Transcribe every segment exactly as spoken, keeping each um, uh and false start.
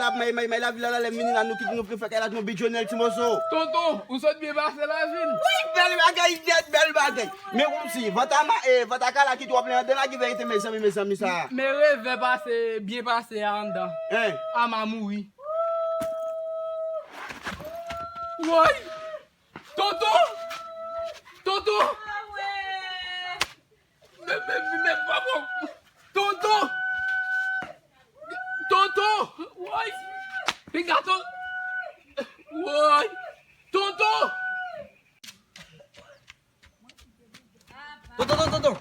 Ap may, may, may lavil la, lè m vini la, nou kite nou fè kay la, nou bidyonèl ti moso. Tonton, ou sot byen pase lavil? Wi, bèl bagay nèt, bèl bagay. Men kòmsi, vant a ma, e, vant a kala ki twòp la anndan la, ki verite, mezanmi, mezanmi, sa. Men revè pase, byen pase a anndan. Hein? Ama mouri. Woy! Tonton! Tonton! Men, men, men, papa! Tonton! Tonton! Woy! Piga ton-, woy! Tonton! Tonton, tonton, tonton!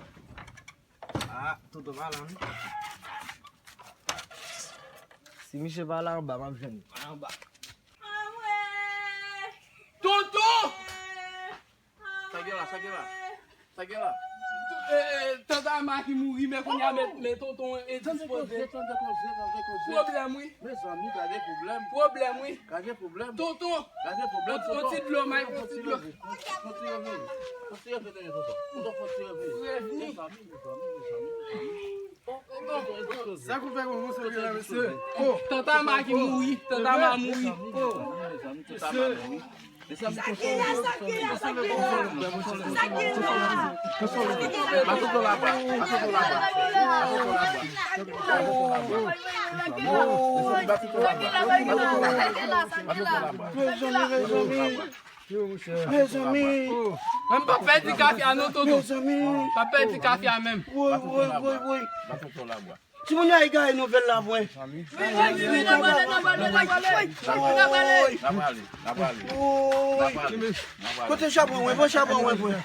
Ah, tonton pa la, non. Si misye pa la anba, m ap jwenn li. Anba. Tonton! Sa gen la, sa gen la? Sa gen la? E, e, tanta Ama ki mouri, men kounye a, men, men tonton e dispoze. Tande koze, tande koze, tande koze. Pwoblèm, wi. Mezanmi, gade pwoblèm. Pwoblèm, wi. Gade pwoblèm. Tonton. Gade pwoblèm, tonton. On ti dlo, may, on ti dlo. Fon ti reveye. Fon ti reveye, tonton. Tonton, fon ti reveye. Revni. Mezanmi, mezanmi, mezanmi, mezanmi. Sa k ou fè konsa, mesye? Tanta Ama ki mouri, tanta Ama mouri. Mezanmi, tanta Ama mouri. Sa gen la, sa gen la, sa gen la, sa gen la. Ba tonton laba, ba tonton laba. Ba tonton laba. Mezanmi, mezanmi. Mezanmi. Menm pa pèdi kafe a non, tonton. Mezanmi. Pa pèdi kafe a menm. Woy, woy, woy, woy. Ba tonton laba. Timoun yo al gaye nouvèl la pou mwen. N ap ale, n ap ale, n ap ale. Woy. N ap ale, n ap ale. Woy. N ap ale. Kote chabon mwen, pran chabon mwen, pran.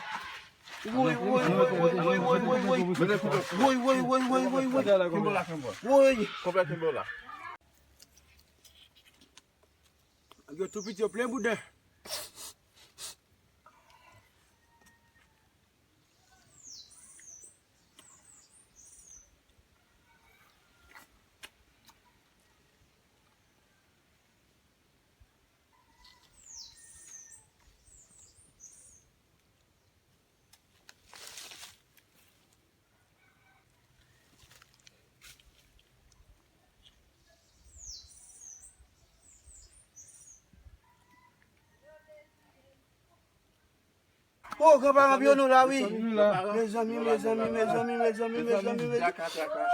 Woy, woy, woy, woy. Woy, woy, woy, woy, woy. Kenbe w la, kenbe w la. Woy. Konplè kenbe w la. Yo tou piti yo plen bouden. O, granparan Pyono la, wi. Mezanmi, mezanmi, mezanmi, mezanmi, mezanmi, mezanmi.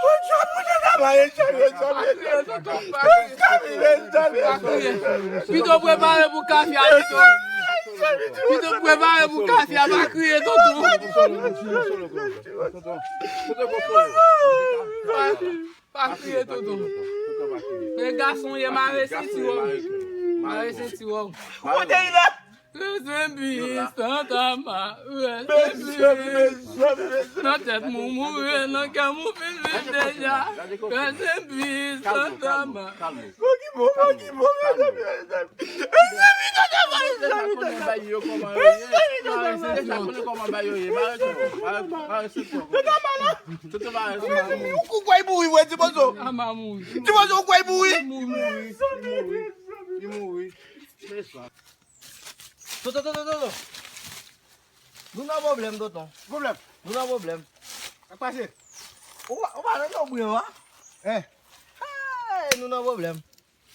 O, Djòb, ou te ka mache, chanje, chanje, chanje. Pito prepare pou kafe a, pito. Pito prepare pou kafe a, pa kriye, tonton. Pa, pa kriye, tonton. E gason ye, mare senti w. Mare senti w. Kote li la? Rete bis, tanta ma, rete bis. Nan tèt moumou, nan kè mou fin viv deja. Rete bis, tanta ma. Bon, ki bon, bon, ki bon, mezanmi, mezanmi. Mezanmi, tanta ma, mezanmi, tanta ma. Mezanmi, tanta ma. Tanta ma la. Mezanmi, ou kwè l mouri vre, ti moso? Ama mouri. Ti moso, ou kwè l mouri? Mouri, mouri. Li mouri. Tonton, tonton, tonton. Nou nan pwoblèm, tonton. Pwoblèm? Nou nan pwoblèm. Sa k pase? Ou pa, ou pa nan yon bren, wa? Hein? Hey, nou nan pwoblèm.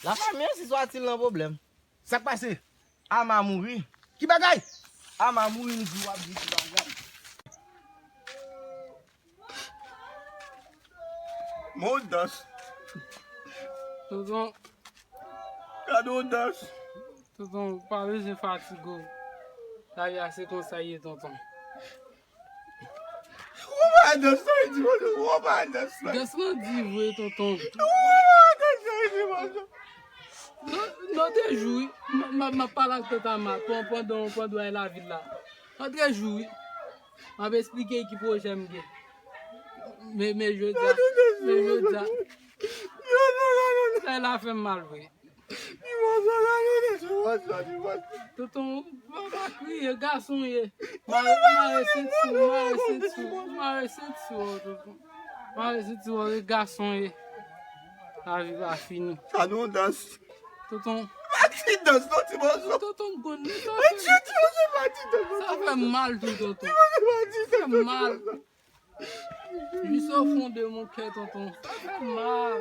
Lafanmi an, si swa ti l nan pwoblèm. Sa k pase? Ama mouri. Ki bagay? Ama mouri, m di w ap di ki bagay. Mwen dans. Tonton. Gade yon dans. Tonton, ou pa bezwen fatige w. Lavi a se konsa l ye, tonton. Ou pa dans sa, di mwen, ou pa dans sa. Dans lan di vre, tonton. Ou pa dans sa, di mwen. Non, non, de jou, wi. M, m, m ap pale ak tanta ma, pan-, pandan, pandan w al lavil la. Antre jou, wi. M ap esplike ki pwojè m gen. Men, men jodi a, men jodi a. Sa la fè m mal vre. Tonton, pa, pa kriye, gason w ye. Mare, mare senti w, mare senti w, mare senti w, tonton. Mare senti w, e gason w ye. Lavi pa fini. Sa nou dans. Tonton. Pa di dans non, ti moso. Tonton, m konn li sa. Pa di, ti moso, pa di dans non. Sa fè m mal tou, tonton. Ti moso, pa di dans non, ti moso. Fè m mal. Jis o fon de mon kè, tonton. Sa fè m mal,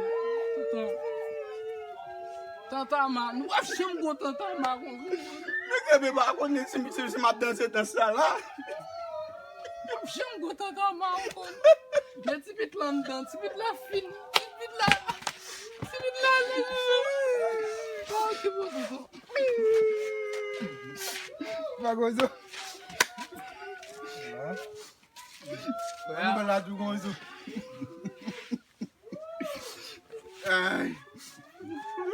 tonton. Tantama, nou ap janm gon tantama konsa. Nèg yo pa konnen si, si, si m ap danse dans sa la. Nou ap janm gon tantama konsa. Men ti pit la anndan, ti pit la fin, ti pit la, ti pit la, oh, ki bon tonton. Pa konsa. Mwen la tou konsa. Ay.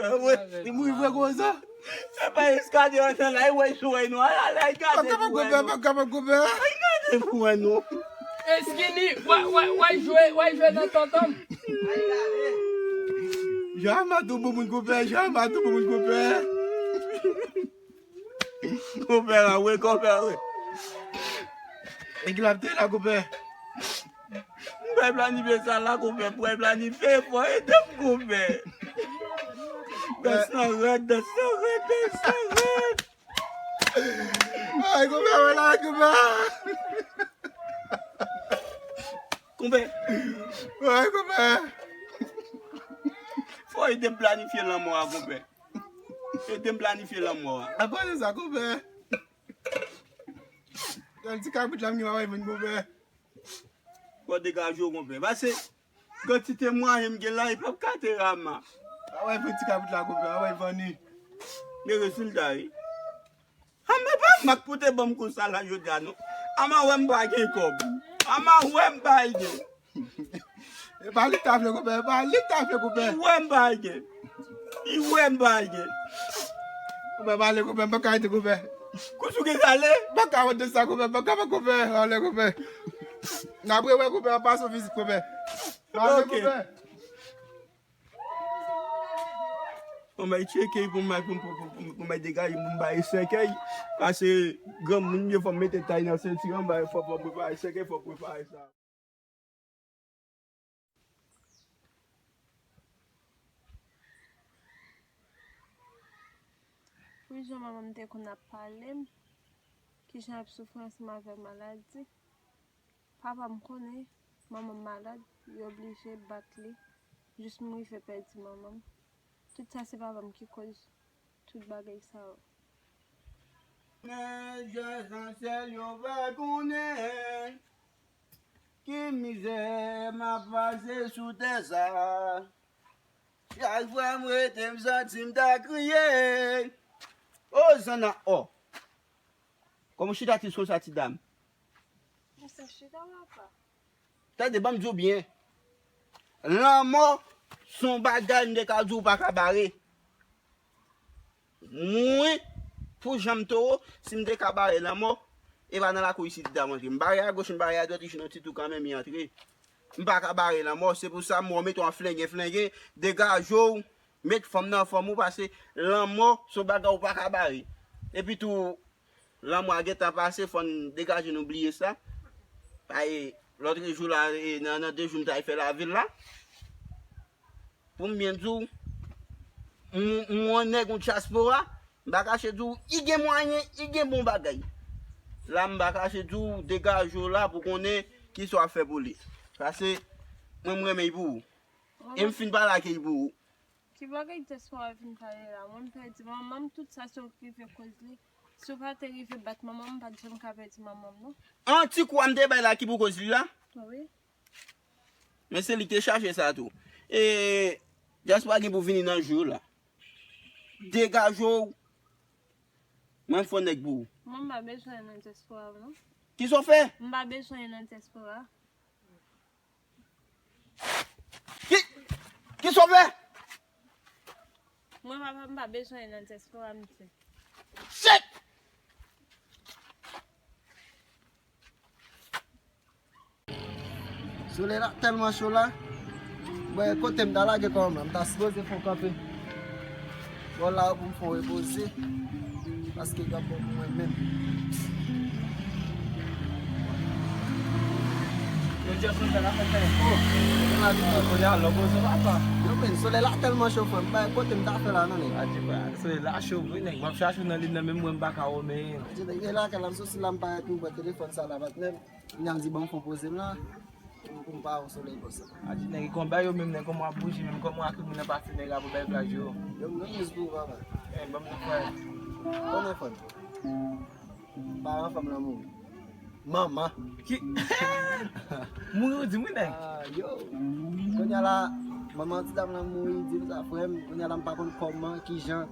Mwen, li mouri vre konsa. Se pa eskade antan la, e wè sou wè nou. Ala, ala, e gade pou wè nou. Pa kapab konpè, pa kapab konpè. Ay, gade pou wè nou. Eskini, w a, w a, w a jwe, w a jwe nan tonton. Jama tou bon moun konpè, jama tou bon moun konpè. Konpè la, wi, konpè, wi. E ki l ap te la, konpè? M pa planifye sa la, konpè. Pou planifye, fò ede m, konpè. Dans lan rèd, dans lan rèd, dans lan rèd. Ay, konpè, wè la, konpè. Konpè. Ay, konpè. Fò ede m planifye lanmò a, konpè. Ede m planifye lanmò a. Apa se sa, konpè? Nan ti kabrit la, m gen mwen vann, konpè. Fò degaje w, konpè. Pase kantite mwayen m gen la, e p ap ka te rama. Ann wè fè ti kabrit la, konpè, ann wè vann li. Men rezilta, wi. Ann, men pa mak pou te ban m konsa la jodi a, non. Ann wè m pa gen kòb. Ann wè m pa gen. E pa li k ta vle, konpè, e pa li k ta vle, konpè. Li wè m pa gen. Li wè m pa gen. Konpè, pale, konpè, m pa ka rete, konpè. Kouz ou gen kale? M pa ka wont de sa, konpè, m pa ka, konpè, ale, konpè. N ap rewè, konpè, an pase w vizit, konpè. Pale, konpè. Bon, bay tcheke pou m, pou m, pou m, pou m, pou m bay degaje, pou m bay sèkèy. Pase granmoun yo, fò m mete tay nan senti an, bay, fò, fò m prepare sèkèy, fò m prepare sa. Pou jan manman m te konn ap pale m, kijan l ap soufri ansanm avèk maladi. Papa m konnen manman m malad, yo oblije bat li jis m rive pèdi manman m. Tout sa se papa m ki koz tout bagay sa yo. Men jan sansèl yo pa konnen ki mizè m ap pase sou tè sa. Chak fwa m rete, m santi m ta kriye. O zanna, o. Kòman w chita tris konsa, ti dam? Mwen se chita, papa. Tande, ban m di w byen. Lanmò se yon bagay m te ka di w pa ka bare. Mwen, pou jan m towo, si m te ka bare lanmò, e pa nan lakou isit li t ap antre. M bare agoch, m bare adwat, li jwenn yon ti tou kanmenm, li antre. M pa ka bare lanmò, se pou sa m wè w mete w an flengen, flengen, degaje w, met fanm nan fanm ou, pase lanmò se yon bagay ou pa ka bare. Epi tou, lanmò a gentan pase, fò n degaje nou bliye sa. Paske lòt jou la, e, nan, nan de jou m t al fè lavil la. Pou m byen di w, m, m wè nèg yon dyaspora, m pa kache di w, li gen mwayen, li gen bon bagay. La, m pa kache di w, degaje w la pou konnen kisa w ap fè pou li. Pase, mwen, m renmen l pou ou. E m fin pale ak li pou ou. Ki bagay dyaspora vin pale la? Mwen, m pèdi manman m, tout sa se ou ki rive koz li. Si w pa te rive bat manman m, m pa t janm ka pèdi manman m, non. An ti kou a m te bay la ki pou koz li la? Wi. Men se li ki te chache sa tou. E, dyaspora gen pou vini nan jou la. Degaje w. Mwen fò nèg pou ou. Mwen m pa bezwen nan dyaspora, non. Kisa w fè? M pa bezwen nan dyaspora. Ki, kisa w fè? Mwen papa m pa bezwen nan dyaspora, misye. Shit! Solèy la tèlman cho la. Bon, kote m ta lage kò m la, m ta sipoze fè yon kanpe. Bò la pou m fè yon repoze. Paske y ap bon pou mwen menm. Yo di ap fè la fè fè. Oh, yo la di tou. Kounye a lò poze papa. Yo men, solèy la tèlman cho frè m, pa kote m ta fè la non nèg. A di frè, solèy la cho vre nèg. M ap chache w nan lin nan menm mwen m pa ka wè w men. A di nèg, e la kè la m soti la m parèt m pran telefòn sa la patnè m. Kounye a m di ban m fè yon poze m la. Pou m pa wè solèy konsa. A di nèg konba yo menm, nèg kòman ap bouje menm, kòman ak moun nan pase nèg ap bay plaj yo. Yo m nan miz pou ou papa. Eh, ban m nan frè. Konnen fòn. Paran fanm lan mouri. Manman. Ki? Mouri ou di m wi nèg. Ah, yo. Kounye a la, manman ti dam lan mouri, di m sa frè m. Kounye a la m pa konn kòman, kijan.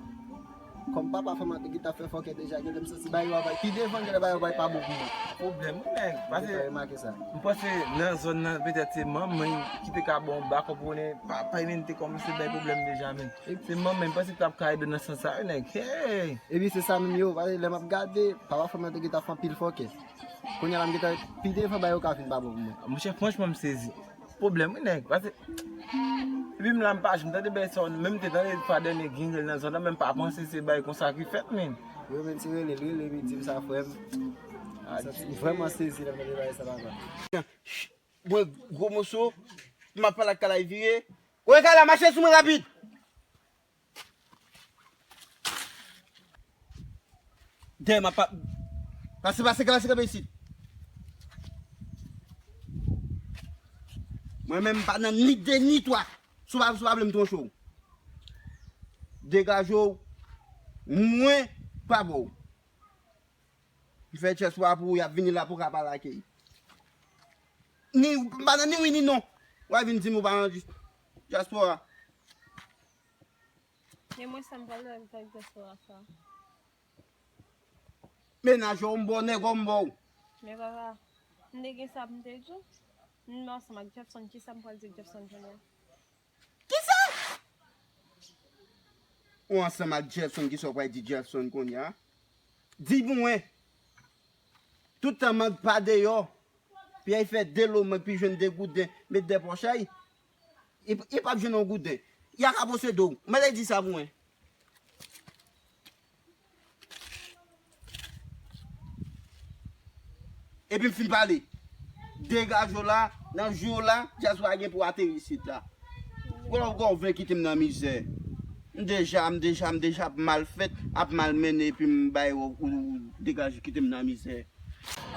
Kòm papa fanm lan te gentan fè fòkè deja, genlè m santi bagay yo ap bay pi devan, genlè bagay yo ap bay pa bon pou mwen. Pwoblèm wi nèg. Pase remake sa. M panse nan zòn nan petèt se manman ki te ka ba w bakòp ou konnen papa li menm te kòmanse bay pwoblèm deja menm. Se manman m panse ki t ap ka ede w nan sans sa wi nèg. Hey! Epi se sa menm yo, pase lè m ap gade, papa fanm lan te gentan fè anpil fòkè. Kounye a la m gentan pi devan bagay yo ka vin pa bon pou mwen. Monchè franchman m sezi. Pwoblèm wi nèg. Pase epi m la m pa janm tande bèl sa, menm te tande fwa dènye gengèl nan zòn nan, men m pa panse se bagay konsa ki fèt menm. Yo menm se rele l, rele m, li di m sa frè m. M vrèman sezi lè m tande bagay sa papa. Mwen gwo moso, m ap pale ak Kala vire. Woy Kala, mache sou mwen rapid. Dèyè m ap pa. Pase, pase, pase kanpe isit. Mwen menm m pa nan ni de ni twa. Si w pa, si w pa vle m twonche w. Degaje w. Mwen pa ba w. M fè dyaspora pou ou, y ap vini la pou w ka pale ak yo. Ni, m pa nan ni wi ni non. W a vin di m ou pa nan dyaspora. E mwen sa m pral fè ak dyaspora sa. Menaj ou m ba w, nèg ou m ba w. Men papa, m te gen sa pou m te di w. M ansanm ak Jefferson, kisa m pral di Jefferson kounye a? Kisa? Ou ansanm ak Jefferson, kisa w pral di Jefferson kounye a? Di pou mwen. Tout tan mang pa deyò, Pyè fè de lo mang pi jwenn de gouden, met dè pòch a y. Li p ap jwenn yon gouden. Y a ka posede w. Mwen te di sa pou mwen. Epi m fin pale. Degaje w la, nan jou w la, dyaspora gen pou ateri isit la. Gwo gwo vle kite m nan mizè. M deja, m deja, m deja ap mal fèt, ap mal mennen epi m bay ou, ou degaje kite m nan mizè.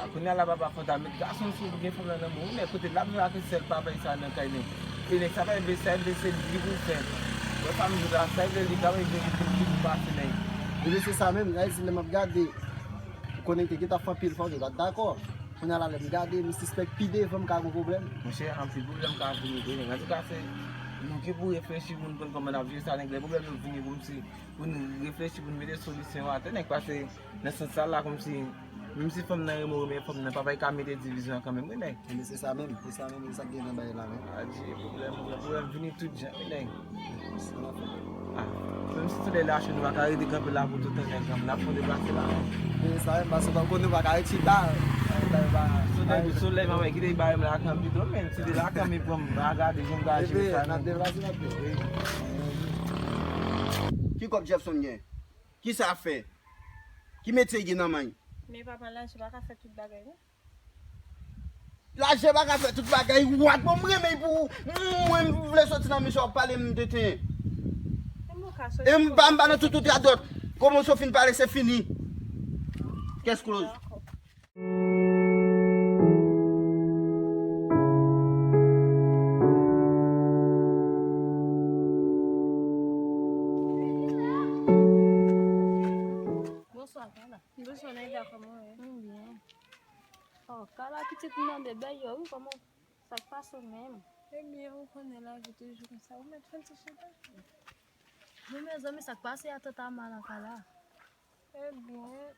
A, kounye a la papa fò ta met gason sou ou, gen fanm nan nan men w, men kote l ap viv ak sèl papa sa nan kay nèg. E nèg sa pa vle sa, vle se li pou fè. Wè fanm jou la, sa vle li ka vle vle ki pou pase nèg. Epi se sa menm, la di lè m ap gade, ou konnen te gentan fè anpil fòkè, ou pa t dakò. Kounye a la lè m gade, m sispèk pi devan m ka gon pwoblèm. Monchè, anpil pwoblèm ka vini tou nèg. Antouka se nou ki pou reflechi pou n konn kòman n ap jere sa nèg. Lè pwoblèm yo vini pou m si pou n reflechi, pou n mete solisyon atè nèg, pase nan sans sa la, kòmsi, menm si fanm nan renmen w, men fanm nan papa y ka mete divizyon an kanmenm, wi, nèg. Ebyen, se sa menm, se sa menm, se sa k gen nan bagay la, menm. Adje, pwoblèm, pwoblèm, pwoblèm vini tout jan, wi, nèg. Ah, menm si solèy la cho, nou pa ka rete kanpe la pou toutan, nèg, n ap fè deplase la, menm. Men sa menm, paske tankou nou pa ka ret chita, solèy, solèy, mwen kite bare m la kanpe tou, men si de la kanpe pran m, pa gade, jan m ka jere sa, n ap deplase, n ap deplase. Ki kòb Jefferson gen? Ki sa fè? Ki metye gen nan men? Men papa, lajan pa ka fè tout bagay, non. Lajan pa ka fè tout bagay. Wat, bon, m renmen pou ou. Mwen, m vle soti nan misyon, w ap pale m de ten. E m pa, m pa nan tout, tout radòt. Kòman w fin pale, se fini. Case close. Bonswa, Kala. Bonswa, Naïda, kòman w ye? M byen. Oh, Kala, pitit m nan bebe yo, wi, kòman, sa k pase w menm? Ebyen, ou konnen lavi toujou konsa. Ou mèt fè yon ti chita. Bon, mezanmi, sa k pase a tanta mal an Kala? Ebyen,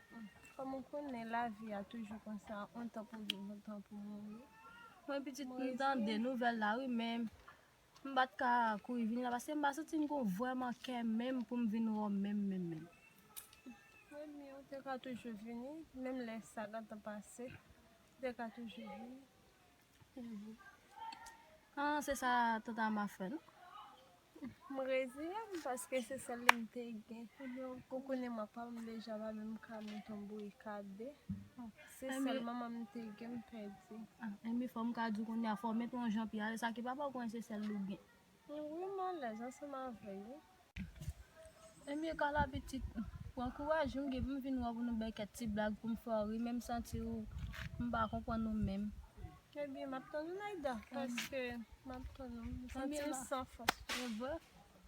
kòm ou konnen, lavi a toujou konsa, on tan pou viv, on tan pou mouri. Mwen, pitit, m tande nouvèl la, wi, men m pa t ka kouri vini la, paske m pa santi m gon vrèman kè menm pou m vin wè w menm, menm, menm. Ebyen, ou te ka toujou vini, menm lè sa gentan pase, ou te ka toujou vini. Ah, se sa tanta ma fè, non? M reziye m paske se sèl li m te gen. Ou konnen mwen pa m deja pa menm ka monte yon bourika de. Se sèl manman m te gen m pèdi. Ah, enben fò m ka di w kounye a fò w mete yon jan pi alèz, sa ki papa w konnen se sèl li w gen. Wi, m alèz ansanm avè l, wi. Ebyen, Kala pitit, pran kouraj wi, m gen pou m vin wè w pou nou bay kèk ti blag pou m fè w ri, men m santi w, m pa konprann ou menm. Ebyen, m ap tann ou, Naïda, paske m ap tann ou. M santi m san fòs. E vre?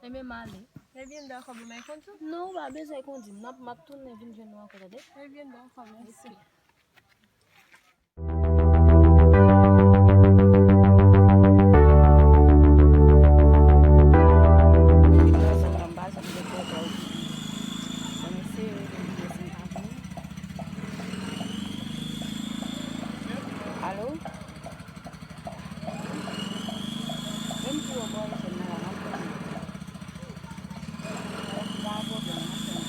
Ebyen, m ale. Ebyen, dakò, bon, men kondi w. Non, ou pa bezwen kondi m. M ap, m ap tounen vin jwenn ou ankò, tande? Ebyen, dakò, mèsi. Ok. Alo? Menm si w ap voye sèn nan la, m ap tande. Brèf, pa gen pwoblèm, m ap tande.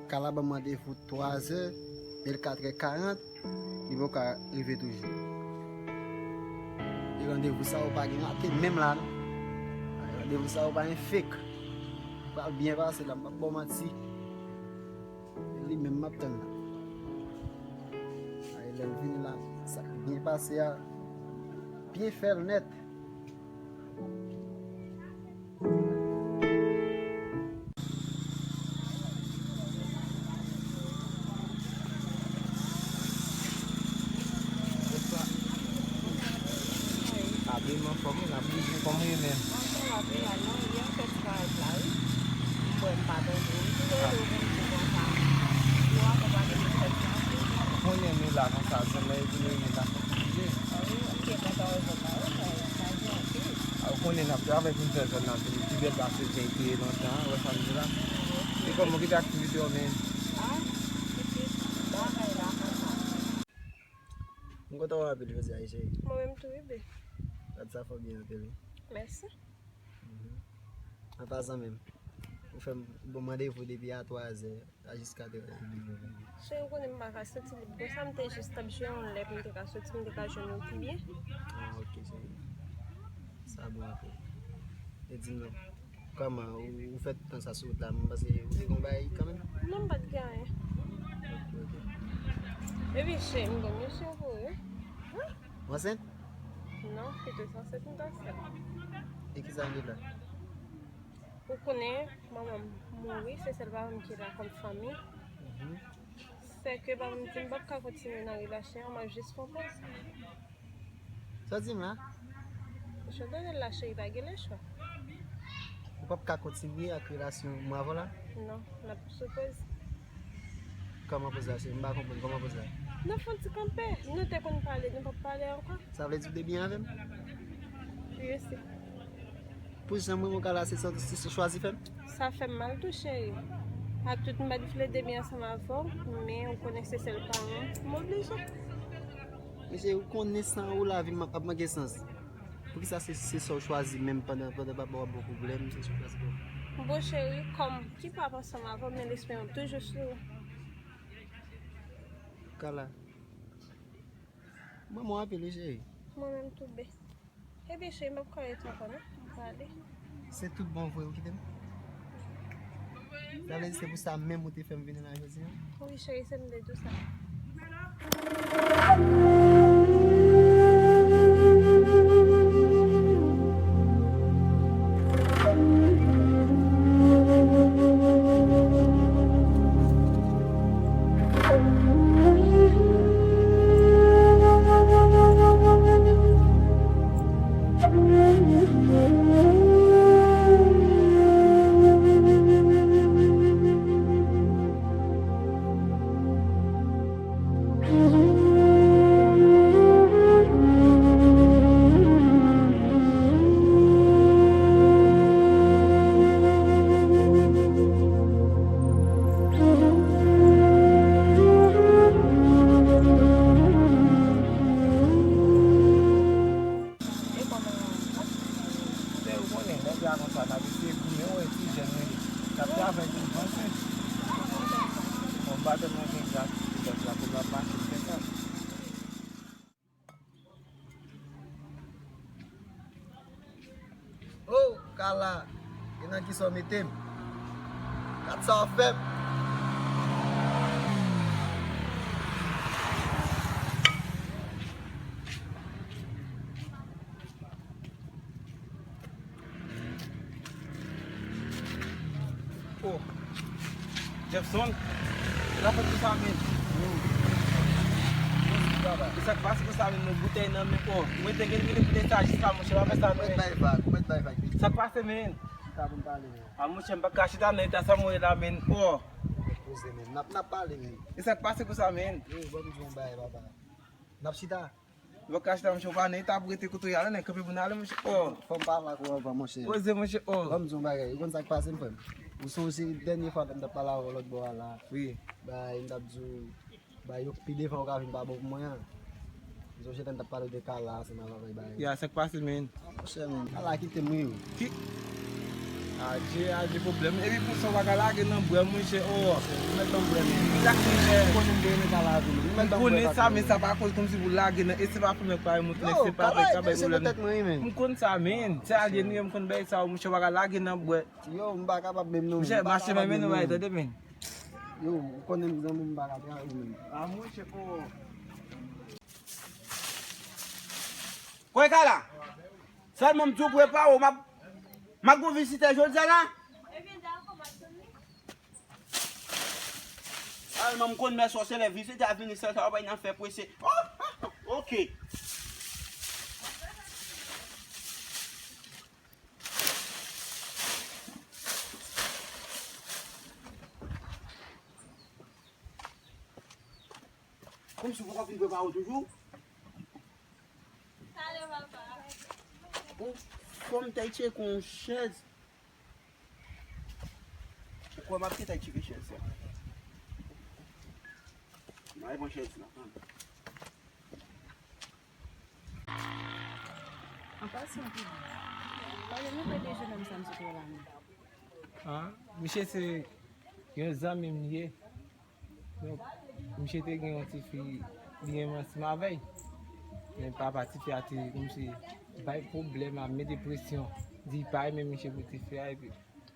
Kala ban m randevou twazè, men l katrè karant, li poko rive toujou. E randevou sa yo pa gen rate menm la non. Randevou sa yo pa gen fake. Pral byen pase la, m p ap ba w manti. E li menm m ap tann la. Ay, lè l vini la, sa k byen pase a, byen fè l nèt. Abiman fòm wi, n ap bouje kòm renmen. Konnen nou la konsa, se lè vini la fè koze. Ou konnen n ap travay pou n fè zòn nan vin pi bèl pase jan l te ye lontan an, wè sa m di la. E kòman, ki te aktivite w menm? M kontan wè w anpil jodi a wi, cheri. Mwen menm tou wi, bebe. Gad sa fè w byen anpil wi. Mèsi. An pasan menm, ou fè m, ou ban m randevou depi a twazè. A jiska trè. Cheri, ou konnen m pa ka soti lib konsa, m te jis t ap jwe yon lè pou m te ka soti, m te ka jwenn ou pi byen. Ah, ok, cheri. Sa bon anpil. E di m non, kòman, ou, ou fè tout tan sa sou wout la, m panse ou te gon bagay kanmenm? Non, m pa t gen anyen. Ok, ok. Epi, cheri, m gen yon misyon pou ou wi. Ou ansent? Non, ki te sansèt m ta sèt. E kisa m gen la? Ou konnen, manman m mouri, se sèl papa m ki la kòm fanmi. Mhm. Fè ke papa m di m p ap ka kontinye nan relasyon an, m ap jis fè yon pòz. Sa w di m la? Jan w tande l la, cheri, pa gen lechwa. Ou p ap ka kontinye ak relasyon mwen avè w la? Non, n ap sou pòz. Kòman pòz la, cheri? M pa konprann. Kòman pòz la? N ap fè yon ti kanpe. Nou te konn pale, nou p ap pale ankò. Sa vle di w te byen avè m? Wi, wi. Pou jan mwen mwen ka la, se sa w, se sa w chwazi fè m? Sa fè m mal tou, cheri. Ak tout m pa t vle te byen ansanm avè w, men ou konnen se sèl paran m, m oblije. Men cheri, ou konnen san ou lavi m ap manke sans. Poukisa se, se sa w chwazi menm pandan, pandan papa w ap ba w pwoblèm, se sa w chwazi fè? Bon, cheri, kòm ki papa ansanm avè w, men lespri m ap toujou sou ou. Kala. Manman w anpil wi, cheri. Mwen menm tou, bebe. Ebyen, cheri, m p ap ka rete ankò non. M prale. Se tout bon vre ou kite m? Sa vle di se pou sa menm ou te fè m vini la jodi a? Wi, cheri, se m te di w sa. E kòman, se ou konnen, nèg la konsa, n ap eseye goumen, ou wè ti jèn nou ye. N ap travay pou n vanse. Bon, m pa tèlman gen gras pou lòt la, pou l ap mache, m fè sa. Oh, Kala, e nan kisa w mete m? Gad sa w fè m. Oh. Jefferson, la fèt pou sa menm. Sa k pase pou sa menm, nou boutèy nan men, oh. Mwen te gen, gen boutèy sa jis la, monchè, pa fè sa non. Ou mèt bay vag, ou mèt bay vag, pitit. Sa k pase menm? Chita pou n pale menm. A monchè, m pa ka chita nan eta sa mwen ye la menm, oh. Poze menm, n ap, n ap pale menm. E sa k pase pou sa menm? Yo, ban m di w yon bagay, papa. N ap chita. Ou pa ka chita, monchè, ou pa nan eta pou rete kote w ye a, non, kanpe pou n ale, monchè. Oh. Fò m pale ak ou anvan, monchè. Poze, monchè, oh. Ban m di w yon bagay, ou konn sa k pase m, frè m? Ou sonje dènye fwa lè m t ap pale avè w lòt bò a la? Wi. Bay, m t ap di w, bay, yo pi devan yo ka vin pa bon pou mwen an. Ou sonje lè m t ap pale w de Kala ansanm avè bay? Ya, sa k pase, menn? Monchè, menn, Kala kite m, wi. Ki? Adje, adje, pwoblèm. Epi pou sa w pa ka lage nan bwè, monchè, oh. Ou mèt ban m bwè, menn. Sa k fè? Ou konnen m te renmen Kala anpil, wi. M konnen sa, men sa pa koz kòmsi pou lage nan, e se pa pou nèg pa remout, nèg se pa bay, ka bay pwoblèm. M konn sa, menn. Se alye nou ye, m konn bay sa, monchè, w pa ka lage nan bwè. Yo, m pa kapab menm non, monchè, mache menm, menm nou bay, tande, menn. Yo, ou konnen m zanmi, m pa ka travay menm. A, monchè, oh. Kwè Kala. Sèlman m di w prepare w, m ap, m ap gon vizitè jodi a la. Sèlman m konn mè sòsye lè vizitè a vini sèl sa yo bay nan fè prese. Oh, oh, oh, ok. Kòmsi w poko fin prepare w toujou? Talè, papa. Ou fò m tay tcheke yon chèz. Ou kwè m ap gentan tcheke chèz sa? M al pran chèz la. An pasan, pale nou de jennonm sa m sot wè la menm. Ah, misye se yon zanmi m li ye. Donk, misye te gen yon tifi, li renmen ansanm avè l. Men papa tifi a te kòmsi bay pwoblèm, ap mete presyon, di pa renmen misye pou tifi a, epi,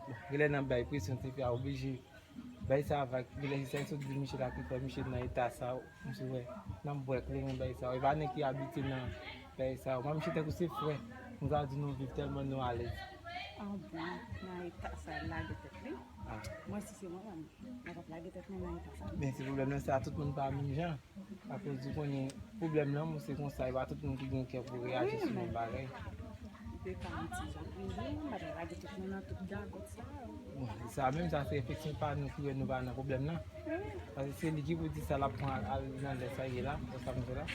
bon, genlè nan bay presyon, tifi a oblije bay sa vag, genlè se sa ki sot di misye la ki fè misye nan eta sa, misye wè, nan bwè, li renmen bay sa, e pa nèg ki abitye nan bagay sa yo. Mwen, misye tankou se frè. M ka di nou viv tèlman nou alèz. Ah bon, nan eta sa, l lage tèt li? Ah. Mwen, si se mwen menm, mwen p ap lage tèt mwen nan eta sa. Men se pwoblèm nan, se a tout moun pa menm jan. Akoz ou konnen, pwoblèm nan, se konsa, e pa tout moun ki gen kè pou reyaji sou menm bagay. Wi, men, de ka m ti jan toujou, m pa t lage tèt mwen nan tout gagòt sa yo. Bon, sa menm, sa se refleksyon pa nou ki wè nou pa nan pwoblèm nan. Paske se li ki pou di sa l ap pran al nan lè sa ye la, pou sa m di la.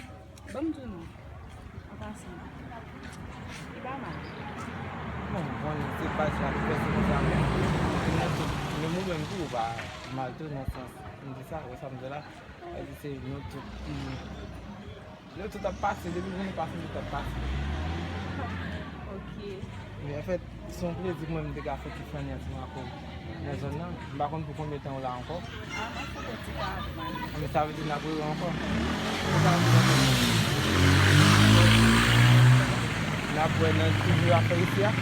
Ban m di w non, an pasan, li pa mal. Bon, bon, se pa sa, li fè se konsa, men, men ou menm tou, ou pa mal tou, nan sans, m di sa, ou sa m di la, sa di se nou tout ki Nou tout ap pase, depi nou pase, nou tout ap pase. Ok. Men anfèt, se yon plezi pou mwen m te ka fè ti fanny ansanm ak ou nan zòn nan. M pa konn pou konbyen tan ou la ankò. Ah, m ap fè yon ti pa aprann. Ah, men sa vle di n ap rewè ankò. N ap wè nan ti jou afè isi a. Wi.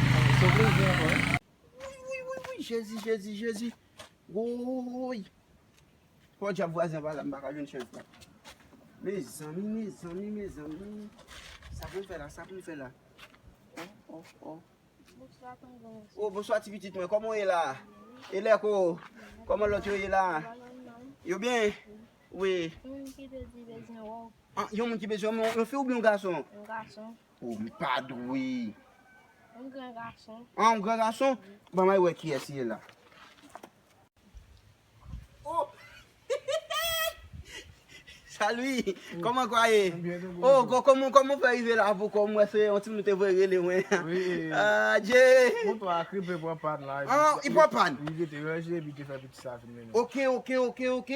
Ah, men se yon plezi ankò, wi. Wi, wi, wi, wi, Jezi, Jezi, Jezi. Woy. Podyab vwazen an pa la, m pa ka jwenn chèz la. Mezanmi, mezanmi, mezanmi. Sa pou m fè la, sa pou m fè la? Oh, oh, oh. Bonswa, tonton. Oh, bonswa, ti pitit mwen. Kòman w ye la? E lèko? Kòman lòt yo ye la? Yo byen? Wi. Yon moun ki te di bezwen wè w. Ah, yon moun ki bezwen yon, yon fi oubyen yon gason? Yon gason. Oh, m pa dwe. Yon gran gason. Ah, yon gran gason? Ban m al wè kiyès li ye la. Oh! Salut! Kòman kwa ye? Oh, kò-, kòman, kòman w fè rive la avè w? Kòm mwen se yon timoun te voye rele mwen. Wi. Ah, Dje! Moto a kripe pran pàn la. Ah, li pran pàn? Li rete ranje, epi te fè piti sa vin mennen. Ok, ok, ok, ok.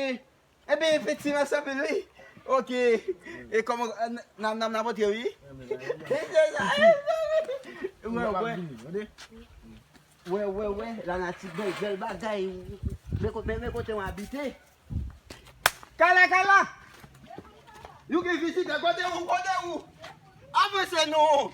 Ebyen, piti nan sanpil, wi. Ok. E kòman, n, n, n, n ap antre, wi? Wè, wè. Wè, wè, wè, lanati bay bèl bagay. Men ko-, men, men kote mwen abite. Kala, Kala! Nou gen vizitè, kote ou, kote ou? Avanse non!